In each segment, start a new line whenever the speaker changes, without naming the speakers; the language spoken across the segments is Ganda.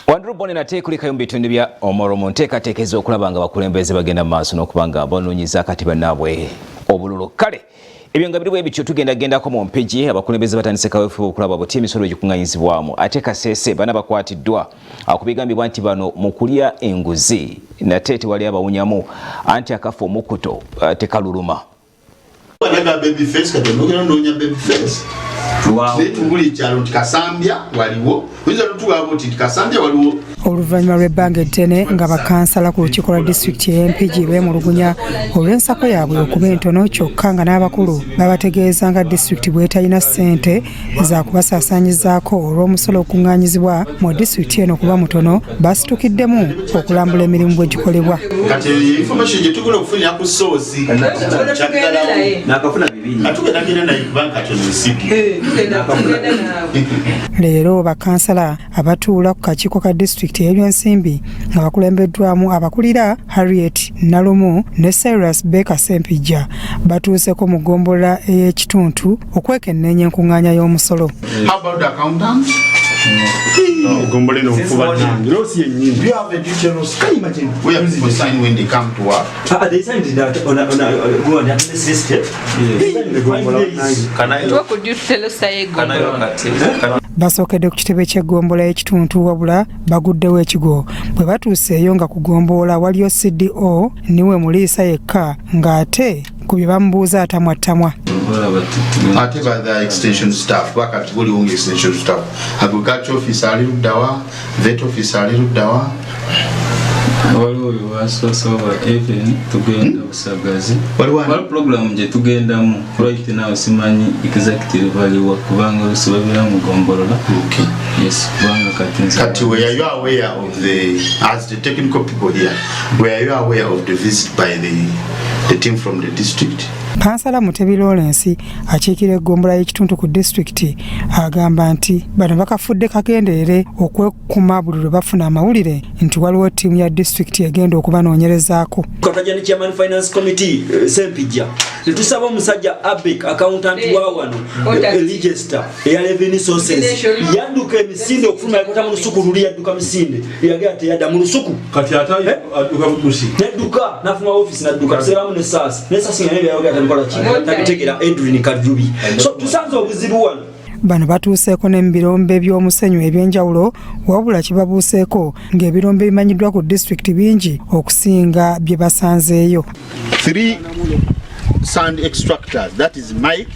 Wandrubone nate kulikayo mu bitundu bya Omoro mu nteekateeka ez'okulaba nga abakulembeze bagenda mu maaso n'okuba nga banoonyeza akati bannaabwe obululu. Kale ebyo nga biri bwe bityo, tugenda gendako mu Mpigi. Abakulembeze batandise kaweefube okulaba buti emisolo egikuŋŋanyizibwamu, ate Kasese bana bakwatiddwa ku bigambibwa nti bano mu kulya enguzi, nate tewali abawunyamu, anti akafa omukuto tekaluluma.
Wanaga baby face, kati onogera onoonya baby face, naye tubuli ekyalo nti Kasambya waliwo, oyinza notugamba oti nti Kasambya waliwo.
Oluvannyuma lw'ebbanga eddene nga bakansala ku lukiiko lwa disitulikiti ey'Empigi beemulugunya olw'ensako yaabwe okuba entono, kyokka nga n'abakulu babategeeza nga disitulikiti bw'etalina ssente za kubasaasaanyizaako olw'omusolo okuŋŋaanyizibwa mu disitulikiti eno kuba mutono, basitukiddemu okulambula emirimu bwe gikolebwa.
Kati eyo information gye tugenda okufunira ku source kyaggalawo, atugenda naye kubanga kati ono nsigi.
Leero bakansala abatuula ku kakiiko ka disitulikiti ey'ebyensimbi nga bakulembeddwamu abakulira Harriet Nalumu ne Cyrus Baker Sempijja batuuseko mu ggombolola ey'ekituntu okwekenneenya enkuŋŋaanya y'omusolo.
How about the accountant?
Gombole no nkuba nange loss yennyini.
Do you have a details?
Can you imagine?
Where people sign when they come to work?
Ah, they signed that on a go on the list. Yes.
Can I
What could you tell us?
Can I look at it? Can I
Basookedde ku kitebe ky'eggombolola y'ekituntu, wabula baguddewo ekigo bwe batuuseeyo nga ku ggombolola waliyo CDO niwe Muliisa yekka, ng'ate ku bye bamubuuza atamwattamwa.
Ate ba the extension staff bakati guliwo nga extension staff, agriculture officer ali luddawa, vet officer ali luddawa?
Waliwo oyo wasoose oba even tugenda Busagazi.
Waliwo ani?
Waliwo program gye tugendamu right now, simanyi exactly baliwa kubanga olusi babeera mu gombolola. Yes, kubanga kati nze
Kati were you aware of the, as the technical people here, were you aware of the visit by the team from the district?
Kansala Mutebi Lawrence akiikira eggombolola y'ekitundu ku disitulikiti agamba nti bano bakafudde kagenderere okwekuma buli lwe bafuna amawulire nti waliwo ttiimu ya disitulikiti egenda okubanoonyerezaako.
Katajja ne chairman finance committee, Sempijja, netusaba omusajja Abek, accountant wa wano, register eya revenue sources, yadduka emisinde okufuluma, yakota mu lusuku luli, yadduka misinde, yagera teyadda mu lusuku.
Kati ate adduka budusi.
Nedduka nafuma office, nadduka tusigalamu nesasi nesasi nga nebyayogera tabikola ki, tabitegera. Edwin Kajubi, so tusanze obuzibu wano.
Bano batuuseeko ne mu birombe by'omusenyu ebyenjawulo, wabula kibabuuseeko ng'ebirombe bimanyiddwa ku disitulikiti bingi okusinga bye basanzeeyo.
Three sand extractors, that is Mike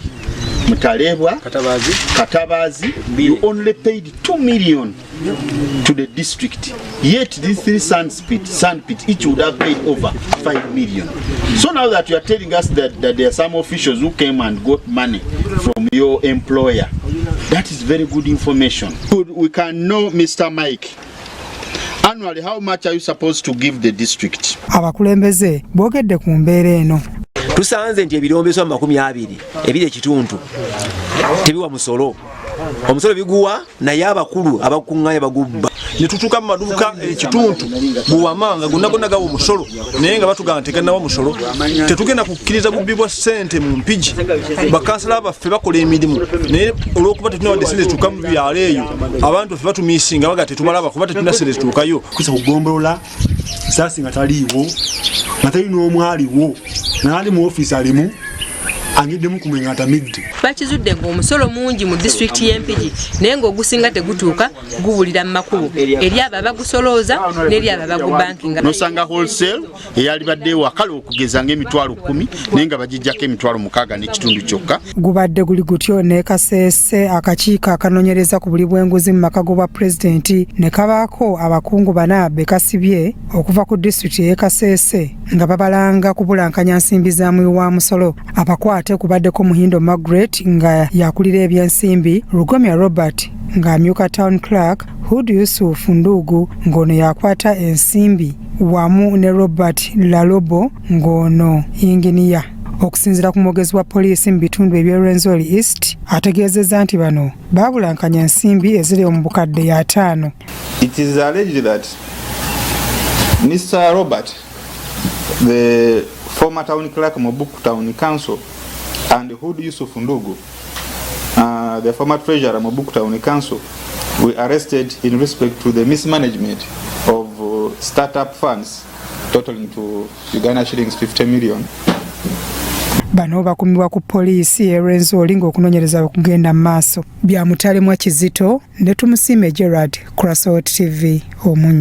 Mutalebwa,
Katabazi.
Katabazi, you only paid 2 million to the district, yet these three sand pit each would have paid over 5 million. So now that you are telling us that there are some officials who came and got money from your employer, that is very good information. Good, we can know, Mr. Mike, annually how much are you supposed to give the district?
Abakulembeze boogedde ku mbeera eno.
Tusanze nti ebirombe bisoba 20 ebiri ekituntu tebiwa musolo, omusolo biguwa naye abakulu abakuŋŋanya bagubba.
Ne tutuuka mu maduuka ekituntu buwamanga gonna gonna gawa omusolo, naye nga batugamba tegannawa musolo. Tetugenda kukkiriza bubbi bwa ssente mu Mpigi. Bakansala baffe bakola emirimu, naye olwokuba tetuna wadde sente zituuka mu byalo eyo, abantu baffe batumiisinga baga tetubalaba kuba tetulina sente zituukayo.
Kusa kugombolola saasi nga taliiwo, nga tali n'omu aliwo, naali mu ofiisi alimu anyiddemu kumwe nga atamidde.
Bakizudde ng'omusolo mungi mu disitulikiti y'Empigi, naye ng'ogusinga tegutuuka, gubulira mu makubo eri abo abagusolooza n'eri abo abagubankinga.
Nosanga wholesale eyalibadde ewakale okugeza nga 100,000, naye nga bagijjako 6,500 kyokka.
Gubadde guli gutyo ne Kaseese, akakiiko akanoonyereza ku buli bw'enguzi mu maka g'obwa pulezidenti ne kabaako abakungu bana be kasibye okuva ku disitulikiti ey'e Kaseese nga babalanga kubulankanya nsimbi za muwi wa musolo. Abakwate kubaddeko Muhindo Margaret nga yakulira ebyensimbi, Rugomya Robert ng'amyuka town clerk, Hud Yusuf Ndugu ng'ono yakwata ensimbi, wamu ne Robert Lalobo ng'ono yinginiya. Okusinziira ku mwogezi wa poliisi mu bitundu eby'e Rwenzori East, ategeezezza nti bano baabulankanya ensimbi eziri mu bukadde 50.
It is alleged that Mr. Robert, the former town clerk, Mubuku Town Council, and Hood Yusuf Ndugu, the former treasurer, Mubuku Town Council, we arrested in respect to the mismanagement of startup funds totaling to Uganda shillings 50 million.
Bano bakumibwa ku poliisi e Rwenzori ng'okunoonyereza okugenda mu maaso. Bya Mutalemwa Kizito ne Tumusiime Gerard, Crasot TV, Omunyo.